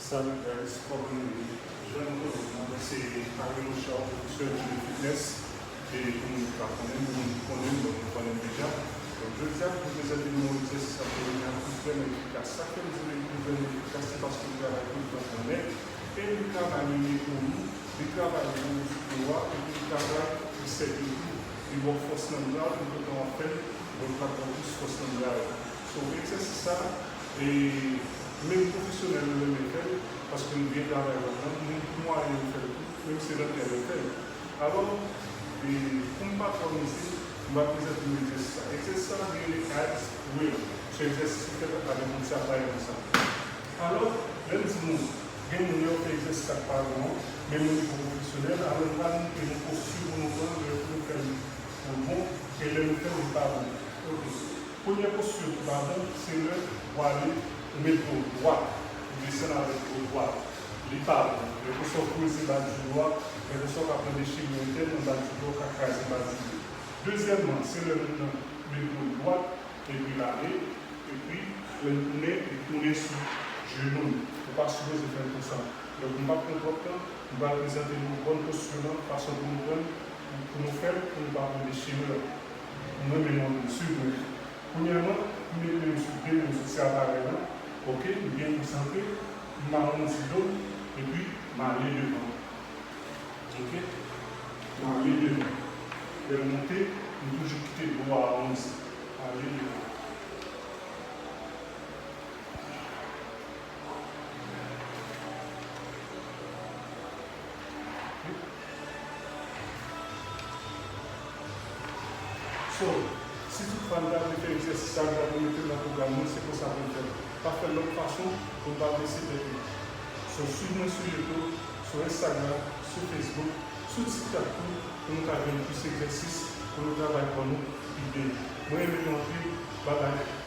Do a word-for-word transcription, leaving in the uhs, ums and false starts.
Salut guys, kòman nou ye? Jan nou konnen m, mwen se Harry Lochard, pwofesè de fitness. E pou moun ki pa konnen m, pou moun ki konnen m, bon, nou konnen m deja. Donk, jodi a, m prezante nou yon egzèsis abdominal ki vrèman efikas. Sa k fè m di l vrèman efikas, se paske l travay tout vant lan nèt, e li travay menm epòl ou, li travay menm epòl ou a, epi li travay bicep yo tou. Li ba w fòs nan bra w, tout tan w ap fè l, donk l ap ba w plis fòs nan bra yo. So, egzèsis sa, e, menm pwofesyonèl yo renmen fè l, paske nou byen travay vant lan, moun ki mwayen yo fè l tou, menm se lantè yo fè l. Alò, e, pou m pa twò mize, m va prezante nou egzèsis sa. Egzèsis sa, li rele abs curl. Se egzèsis ki fèt avèk yon ti aparèy konsa. Alò, lè m di nou, gen moun yo fè egzèsis sa k pa bon an, men moun ki pwofesyonèl, alò nou pral montre nou posti pou nou pran, lè pou nou fè l pou l bon, e lè nou fè l, li pa bon. Ok. Premye posti ki pa bon, se lè w ale, ou met do dwat, ou desann avèk do dwat. Li pa bon. Lè konsa w kreze ba di do a, lè konsa w ka pran dechirè entèn nan ba di do a, w ka kraze ba di do. Dezyèmman, se lè moun nan met do dwat, epi l ale, epi lè l tounen, li tounen sou jenou l. Ou pa sipoze fè l konsa. Donk, m p ap pran twòp tan, m pral prezante nou bòn posti lan, fason pou nou pran l, pou nou fè l, pou nou pa pran dechirè. M renmen nou anpil, swiv mwen. Premyèman, m met men m sou, de men m sou ti aparèy lan, ok, m byen konsantre, m awondi do m, epi m ale devan. Ok? M ale devan. Lè m monte, m toujou kite do a awondi. Ale devan. Ok? So, si toutfwa n ta vle fè egzèsis sa, n ta vle mete l nan pwogram nou, se konsa pou n fè l. Pa fè l lòt fason pou n pa blese tèt nou. So, swiv mwen sou YouTube, sou Instagram, sou Facebook, sou TikTok tou, pou nou ka jwenn plis egzèsis, pou nou travay kò nou pi byen. Mwen renmen nou anpil, babay.